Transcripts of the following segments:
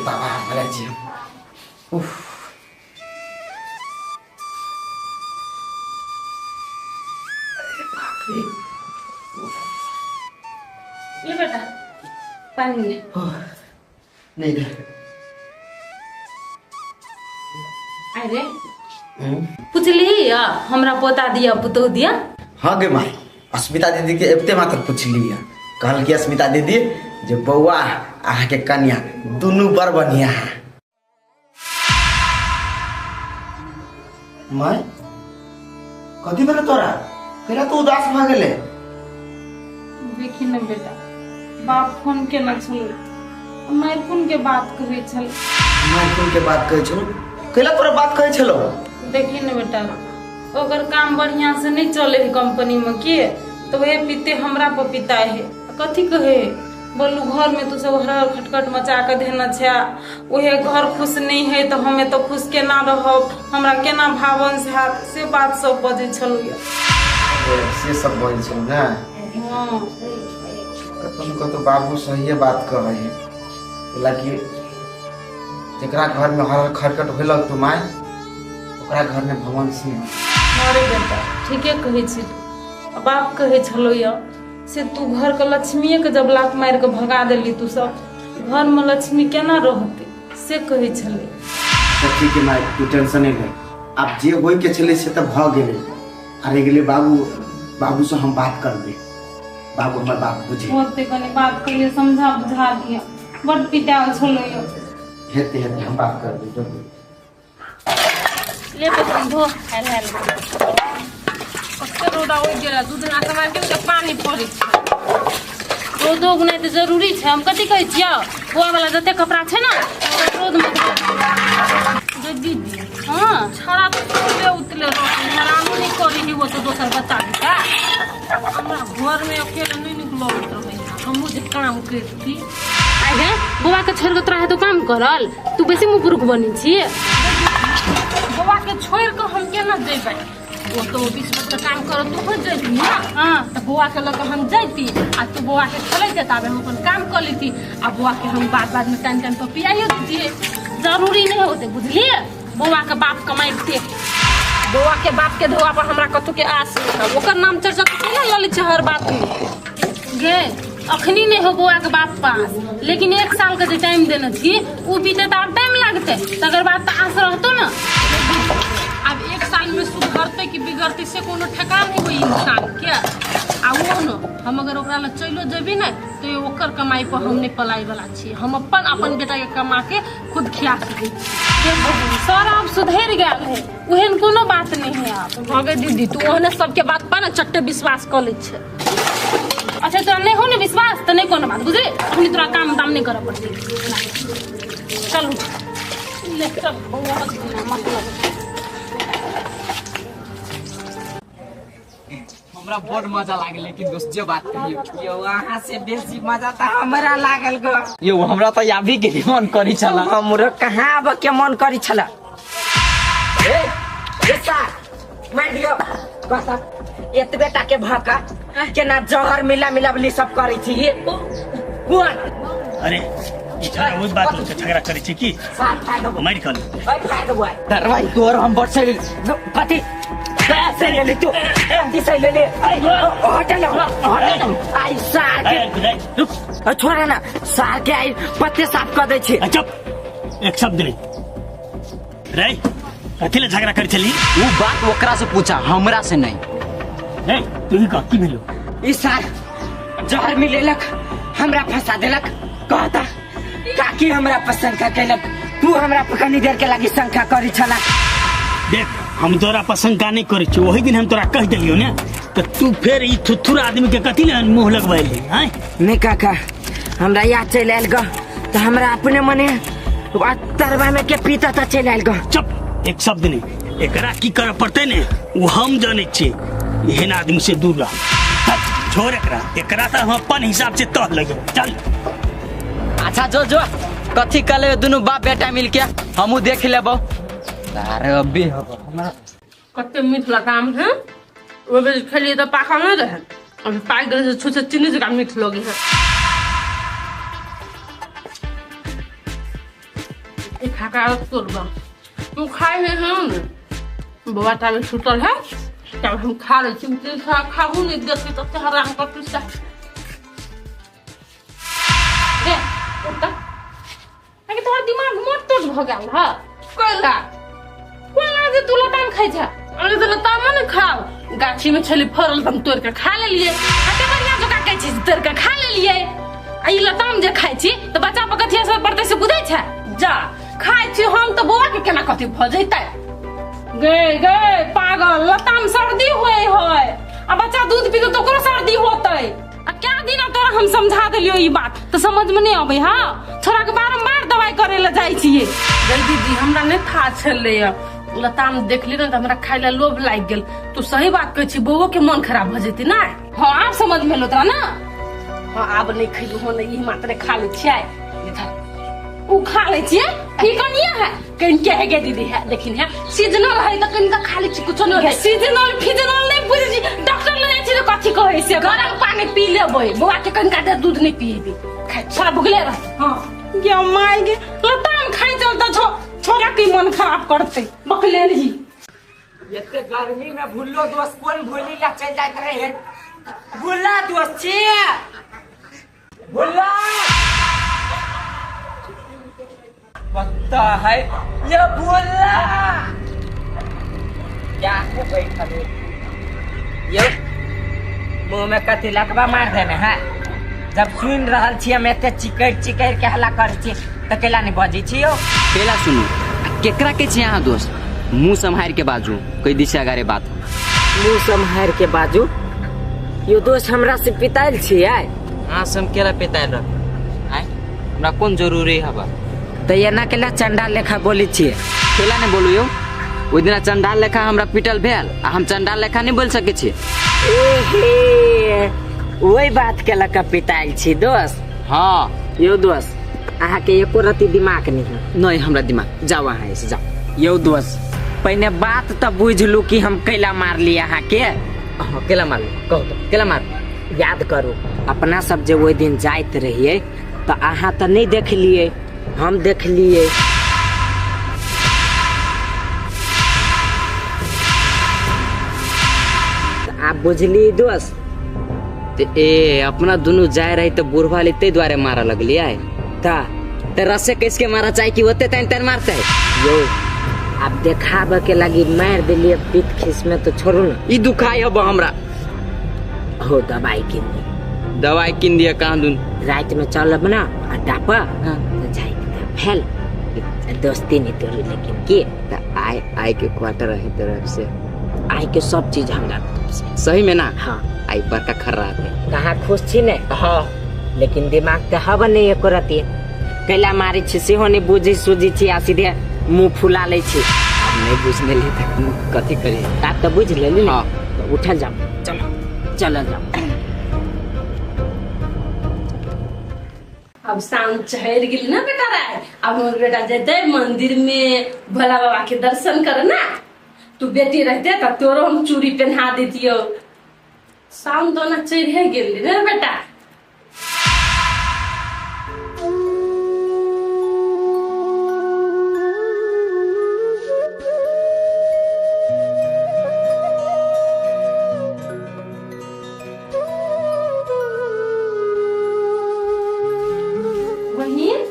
बाबा भला जी उफ। अरे बाप रे। ले बेटा पानी ले। नहीं दे। अरे पुछली हमरा पोता दिया पुतोह दिया? हाँ गे माई, अस्मिता दीदी के एते मात्र पुछली है। कहल कि अस्मिता दीदी जे बौआ अहाँ के कन्या दुनू बड़ बढ़िया है। माई कथी भेलै तोरा? केना तू उदास भऽ गेलै? देखी न बेटा, बाप फोन केने छलै, माय फोन के बात कहै छल। माय फोन के बात कहै छल? कैला तोरा बात कहै छलो? देखी न बेटा, ओकर काम बढ़िया से नहीं चले है कंपनी में के, तो वह पीते हमरा पर पिता है। कथी कहे बोलू घर में तू सब हर खटखट मचा के देना छा, वह घर खुश नहीं है तो हमें तो खुश केना रहब, हमरा केना भावन से हाथ से बात सब बजे छलू। से सब बजे छलू ना? हाँ। कतौ कतौ बाबू सही बात कहे है, लाकि जकरा घर में हर खटखट होय लगतो माय, ओकरा घर में भवन सिंह। अरे बेटा ठीके कहै छी, बाप कहै छलो या से तू घर के लक्ष्मीए के जब लात मार के भगा देली तू सब, घर में लक्ष्मी केना रहते से कहै छलै। सच्ची के माय तू टेंशन नहीं ले, आब जे होय के छलै से त भ गेलै। अरे गेलै बाबू, बाबू से हम बात करबै, बाबू हमर बात बुझे होते, कनी बात करिए समझा बुझा दिया, बड पिटायल छलै यो। हेते हेते हम बात करबै। ले बेटा धो हेल हेल कते रौदा उगि गेल, दू दिन आसमान के पानी पड़ै छै। रौदो उगनाइ तऽ जरूरी छै। हम कथी कहै छियौ, बौआ वाला जते कपड़ा छै ने रौद में धो। दीदी हाँ छड़ा तऽ उतले उतले रहै, हरानो नहि करै है वो तो दोसर बच्चा के। हमरा घर में अकेले नहीं निक लगैत रहै, हमहूँ जे काम करती। आगे बौआ के छोड़ के तोरा हेतौ काम करल, तू बेसी मुँह पुरुख बनै छी। बौआ के छोड़ के हम केना जेबै? वो तो ऑफिस में तो काम कर तू हो जैती ना। हाँ तो बौआ के लग हम जैती आ तू बौआ के खेलैते ताबे हम अपन काम कर लेती, आ बौआ के हम बाद बाद में टाइम टाइम पर पियाइयो देती। जरूरी नहीं होते बुझलिए, बौआ के बाप कमाइते, बौआ के बाप के धोआ पर हमरा कतौ के आस नहीं है। ओकर नाम चर्चा तो केना लऽ लै छै हर बात में। गे अखनी नहीं हो बौआ के बाप पास, लेकिन 1 साल के जे टाइम देने छी उ बीते तऽ आब टाइम लागते, तकर बाद तऽ आस रहतो ना। आब 1 साल में सुधरते कि बिगड़ते से कोनो ठेकान नहीं होई इंसान के। आ वो न हम अगर ओकरा लग चलो जेबी ने तो ओकर कमाई पर हम नहीं पलाई वाला छी, हम अपन अपन बेटा के कमा के खुद खिया सकै छी। सर आब सुधरि गेल है, ओहन कोनो बात नहीं है। आब भगे दीदी तू ओहने सबके बात पर ने चट्टे विश्वास कऽ लै छै। अच्छा तोरा नहीं हो ने विश्वास तो नहीं कोनो बात बुझली, अखनी तोरा काम दाम नहीं करऽ पड़तै। चल उठ ले चल बौआ मतलब। हमरा बड़ मजा लागल, लेकिन दोस्त जे बात कहियो यो अहाँ से बेसी मजा त हमरा लागल गो। यो हमरा त आबी के मन करी छला। हमरो कहाँ आब के मन करी छला। ए ए सार मार दियो बस एतबे टा के भका केना जहर मिला मिला बली सब करै छी। कोन? अरे ई झगड़ा बहुत बात होय छै, झगड़ा करै छी की? सार फाड़ देबो। मारि खा ले। ओइ फाड़ देबो आइ। दरवाई तोर हम बरसै कथी? सही ले तू कथी सही ले ले? हट ना हट ना आई सार के। रुक। छोड़ ना सार के, आई पत्ते साफ कर दै छी। चुप, एक शब्द नहीं रे। कथी ले झगड़ा करै छली? उ बात ओकरा से पूछा, हमरा से नहीं। रे तू ही कह की भेलो? ई सार जहर मिलेलक, हमरा फंसा देलक। कहता काकी हमरा पर शंका कैलक, तू हमरा पर कनी देर के लागी शंका करी छला। देख हम तोरा पर शंका नहीं करै छी, ओही दिन हम तोरा कह देलियो ने त तू फेर ई थुथुर आदमी के कथी ले मुंह लगबैली? हैं नहीं काका, हमरा याद चलि आयल ग, त हमरा अपने मने तरवा में के पीता त चलि आयल ग। चुप, एक शब्द नहीं। एकरा की करऽ पड़तै ने ओ हम जानै छी, एहन आदमी से दूर रह। छोड़ एकरा, एकरा तऽ हम अपन हिसाब से तह लगेबै। चल अच्छा जो जो कथी कर लेबै दुनू बाप बेटा मिलके, हमहूँ देख लेबो। अरे अभी कते मीठ लताम है, ओ बेर खेलियै तऽ पाकल नहि रहै। अभी पाकि गेलै से छुछे चीनी जकाँ मीठ लगे है। ई खा के आदत तोड़बा तू खाइ है हम बौआ ताबे सुतल है तब हम खा लै छी। खाहू नहि देखी तते हराम करतै से। गे उठता अरे तोहर दिमाग मोट तोट भऽ गेल ह। कैला कोना जे तू लताम खाइ छ? अरे तऽ लताम ने खाओ, गाछी में छली फड़ल तऽ हम तोड़ के खा लेलियै। कते बढ़िया जोका कहै छी तोड़ के खा लेलियै। आ ई लताम जे खाइ छी तऽ बच्चा पर कथी असर पड़तै से बुझै छै? जा खाइ छी हम तऽ बौआ के केना कथी भऽ जैतै? गे गे पागल, लताम सर्दी होय है आ बच्चा दूध पीते तऽ ओकरो सर्दी होतै। आ क्या दिन तोरा हम समझा देलियो ई बात तऽ समझ में नहीं अबै। हाँ छोरा के बारम्बार दवाई करे ले जाइ छियै। गई दीदी हमरा नहीं था छलै लताम देखली ने तऽ हमरा खाय ले लोभ लागि गेल। तू सही बात कहै छी, बौओ के मन खराब भऽ जेतै ना। हाँ आब समझ में एलो तोरा ना। हाँ आब नहीं खैलु हो, नहीं ई मात्र खा लै छियै। इधर उ खा लै छियै ई कनिया है कनिके है गे दीदी है देखिन है सीजनल है तऽ कनिका खा लै छी कुछो नहीं होतै। सीजनल फिजनल नहीं बुझै छी, डॉक्टर लग जाइ छी तऽ कथी कहै छै? गरम पानी पी लेबै, बौआ के कनिका देर दूध नहीं पिएबै, खाइ छोरा भुगले रह। हाँ गे my गे लताम खाइ चल तऽ छोरा के मन खराब करतै बकले रही। एते गर्मी में भुल्लो दोस्त कोन भुली ला चल जाइत रहे? भुल्ला दोस्त छी भुल्ला पता है ये भुल्ला क्या है बैठल है ये मुंह में कथी लकवा मार देने है? जब सुन रहल छी हम एते चिकैर चिकैर के हल्ला करै छी तऽ केला नहीं बजै छी यौ? केला सुनू आ केकरा के छी अहाँ दोस्त? मुंह सम्हारि के बाजू कई दिशा अगारे बात। मुंह सम्हारि के बाजू यो दोस्त हमरा से पितायल छी आय। अहाँ से हम केला पितायल रह आय, हमरा कोन जरूरी हबा? तऽ एना केला चंडाल लेखा बोलै छियै? केला नहीं बोलू यौ, ओहि दिना चंडाल लेखा हमरा पिटल भेल आ हम चंडाल लेखा नहीं बोल सकै छी। एहे ओहि बात के लऽ कऽ पितायल छी दोस्त? हाँ यौ दोस्त अहाँके एको रत्ती दिमाग नहीं है। नहीं हमरा दिमाग, जाओ अहाँ ऐसे जाओ। यौ दोस्त पहिने बात तऽ बुझलू कि हम कैला मारली अहाँके। हाँ केला मारली कहू तऽ केला मार। याद करू अपना सब जे ओहि दिन जाइत रहियै तऽ अहाँ तऽ नहीं देखलियै, हम देखलियै। आब बुझलियै दोस्त? ते ए अपना दुनू जाय रही तऽ बुढ़वा ले ताहि दुआरे मारऽ लगलियै। तऽ ते रस्से कस के मारा चाहे कि ओते तानि तानि मारते? यौ आब देखाबे के लगी मारि देलियै पीठ खीस में तऽ छोड़ू ने। ई दुखाई हब हमरा। हो दवाई कीन दी। दवाई कीन दिया कहाँ दुन? रात में चलब ना अड्डा पर हाँ। तऽ जाय भेल दोस्ती नहीं तोड़ी लेकिन के तऽ आय आय के क्वार्टर रही तरफ से। आय के सब चीज हमरा तरफ से। सही में ना? हाँ। आई बड़का खर्रा है। कहाँ खुश छी ने? हाँ। लेकिन दिमाग तऽ हब नहीं एको रत्ती। कैला मारै छी सेहो नहीं बुझी सुझी छी आ सीधे मुंह फुला लै छी। अब नहीं बुझने ली तऽ कथी करी? आब तऽ बुझि लेली ने। हाँ। तऽ उठल जाओ, चलो चलल जाओ। अब साउन चढ़ गेली ना बेटा रे, अब हमर बेटा जैते मंदिर में भोला बाबा के दर्शन करे ना। तू बेटी रहते तब तोरो हम चूड़ी पहना देतियो। साउन तो ना चढ़े गेली ना बेटा। बहिन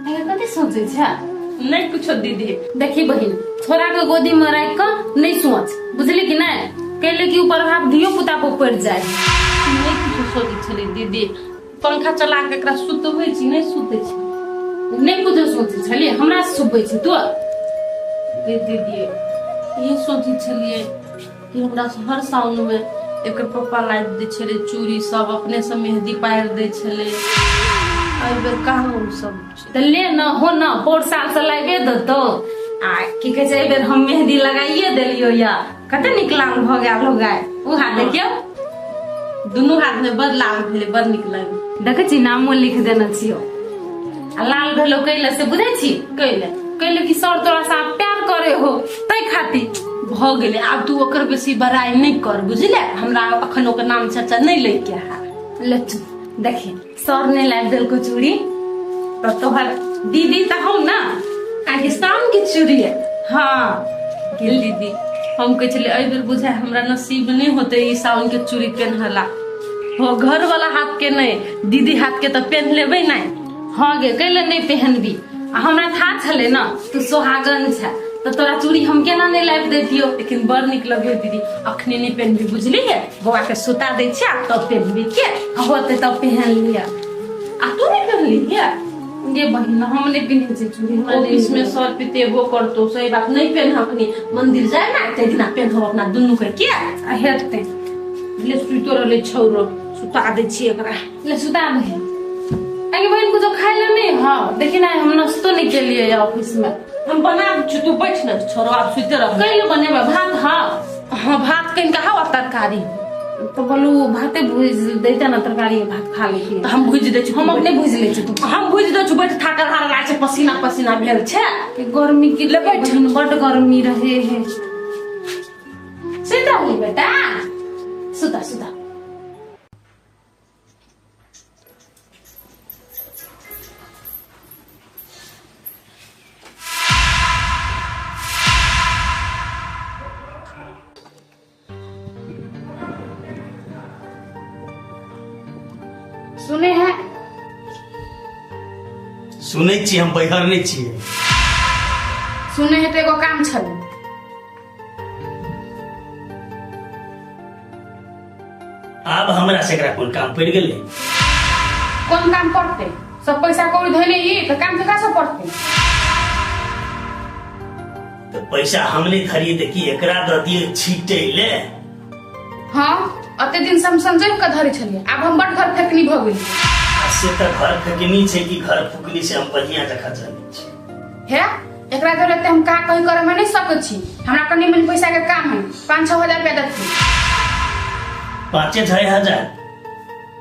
अगर कथी सोचै छ? नहीं कुछो दीदी। देखी बहिन छोरा के गोदी में राख के नहीं सोच, बुझली कि नहीं? कहले कि ऊपर भाव धियो पुता पर पड़ जाए। नहीं कुछो सोचै छली दीदी, पंखा चला के एकरा सुतबै छी नहीं सुतै छी। नहीं कुछो सोचै छली, हमरा सुतबै छी तू। दीदी ये सोचै छलियै कि हमरा हर साउन में एकर पप्पा लाबि दै छलै चूड़ी सब, अपने से मेहदी पारि दै छलै। एहि बेर कहाँ ओ सब तऽ ले न हो न, पौर साल से लाबिए देतौ। आ की कहै छै एहि बेर हम मेहदी लगाइए देलियौ या कते नीक लाल भऽ गेल हो गाय। ओ हाथ देखियौ, दुनू हाथ में बड़ लाल भेलै, बड़ नीक लागल। देखै छी नामो लिख देने छियौ। आ लाल भेलौ कैले से बुझै छी? कैले कैले कि सर तोरा से आब प्यार करे हो तै खातिर। भऽ गेलै। आब तू ओकर बेसी बड़ाई नहि कर, बुझले? हमरा अखन ओकर नाम चर्चा नहि लैके है। ले देखी, सर नहि लाबि देलको चूड़ी तऽ तोहर दीदी तऽ हम ना आगे शाम के चूड़ी है। हाँ गेल दीदी, हम कहै छलियै एहि बेर बुझाय हमरा नसीब नहि होतै ई सावन के चूड़ी पेन्हला। हो घर वाला हाथ के नहीं, दीदी हाथ के तऽ पेन्ह लेबै नहि। हाँ गे, कैले नहि पेहनबी? आ हमरा था छलै ना तू सोहागन छै तऽ तोरा चूड़ी हम केना नहि लाबि दैतियौ, लेकिन बड़ नीक लगै दीदी। अखने नहि पेन्हबी, बुझली? है बौआ के सुता दै छियै तब पेन्हबी के होतै तब पेहन लिअ। आ तू नहि पेन्हली है गे बहिन? हम नहि पिन्है छियै चूड़ी, हमरा ऑफिस में सर पितेबो करतो। सही बात, नहि पेन्ह। अखनी मंदिर जाय ना ताहि दिना पेन्हब अपना दुनू के के आ हेतै। ले सुतो रहलै छौरो, सुता दै छियै एकरा। ले सुता दे। आगे बहिन, कुछो खाय ले नहीं? हाँ देखी ना, हम नाश्तो नहीं केलिए ऑफिस में। हम बना दै छी, तू बैठ न छोरो, आब सुते रह। कैले बनेबै भात? हाँ हाँ, भात कनि कहा आ तरकारी। तो बोलू भाते भुज दैते ना, तरकारी भात खा लेती। तऽ हम भुजि दै छी। हम अपने भुज लै छी, तू हम भुजि दै छी, बैठ। थाकल हारल लागै छै, पसीना पसीना भेल छै। के गर्मी की ले बैठ। बहिन, बड गर्मी रहे है। सुत रहली बेटा, सुता सुता। सुने हैं? सुनै छी, हम बैहर नहि छियै। सुने है तऽ एगो काम छलै। आब हमरा से एकरा कोन काम पड़ि गेलै? कोन काम पड़तै? सब पैसा कौड़ी धैले ई तऽ काम केकरा से पड़तै? तऽ पैसा हम नहि धरियै तऽ की एकरा दऽ दियै छीटै ले? हाँ, अते दिन से हम संजोग के धरे छलियै, आब हम बड घर फेकनी भऽ गेलियै। आ से तऽ घर फेकनी छै कि घर फुकनी से हम बढ़िया जकाँ जानै छी। हे, एकरा जरे एते हम का कही करे में नहीं सकै छी। हमरा कनी मनी पैसा के काम है, 5-6 हजार रुपया देथिन। 5-6 हजार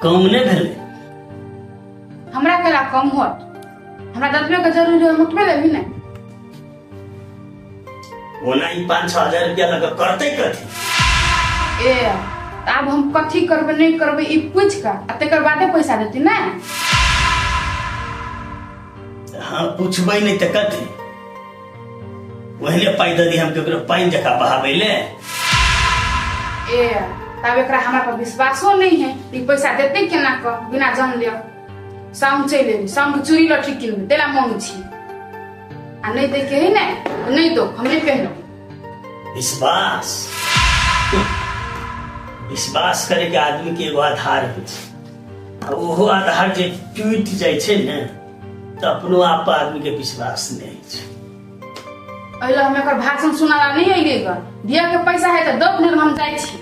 कम नहि भेलै? हमरा केला कम होत? हमरा जतबे के जरूरी है हम ओतबे लेबी ने। ओना ई 5-6 हजार रुपया लऽ कऽ करतै कथी? ए, तऽ आब हम कथी करबै नहि करबै ई पूछि कऽ आ तकर बादे पैसा देती ने। हाँ, पूछबै नहि तऽ कथी ओहने पाइ दऽ दी हम केकरो पानि जकाँ बहाबै ले? ए, तब एकरा हमरा पर विश्वासो नहीं है। ई पैसा देते केना कऽ बिना जान लिअ? साउन चलि एली, साउन के चूड़ी लहठी किनबै तेला मांगै छी। आ नहि दै के है ने तऽ नहि दो, हम नहि पहनब। विश्वास, विश्वास करे के आदमी के एगो आधार होइ छै आ ओहो आधार जे टूटि जाइ छै ने तऽ अपनो आप पर आदमी के विश्वास नहि होइ छै। एहि लए हम एकर भाषण सुनाला नहि अयलियै ग। दिअ के पैसा है तऽ दो, नहि हम जाइ छी।